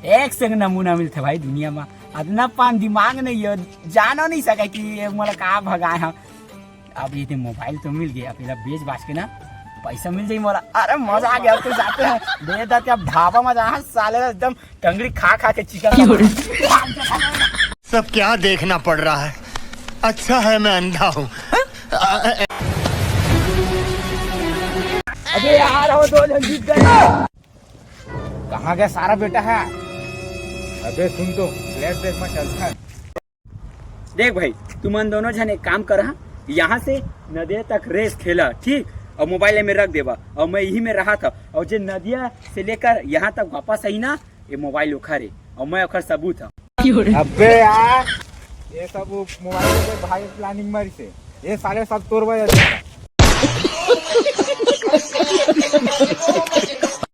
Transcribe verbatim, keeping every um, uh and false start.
एक से एक नमूना मिलथे भाई दुनिया में। अतना पान दिमाग नहीं है, जानो नहीं सके कि ये मोला का भगाए हम। अब ये मोबाइल तो मिल गया, अब एला बेच बाच के ना पैसा मिल जाई मोला। अरे मजा आ गया, अब तो जाते हैं। दे दा के अब ढाबा में जहाँ साले एकदम टंगड़ी खा खा के चिकन। सब क्या देखना पड़ रहा है, अच्छा है मैं अंधा हूँ। अबे यार, वो दो जन जीत गए। कहाँ गया सारा बेटा है? अबे सुन तो, फ्लैशबैक में चलता है। देख भाई, तुमन दोनों जन एक काम कर, हाँ, यहाँ से नदिया तक रेस खेला, ठीक? और मोबाइल में रख देबा, और मैं यही में रहा था, और जे नदिया से लेकर यहाँ तक वापस आई ना, ये मोबाइल ओखर है, और मैं ओखर सबूत हूँ। अबे यार, ये सब वो मोबाइल के भाई प्लानिंग मारी से, ये साले सब तोड़ बजा देगा।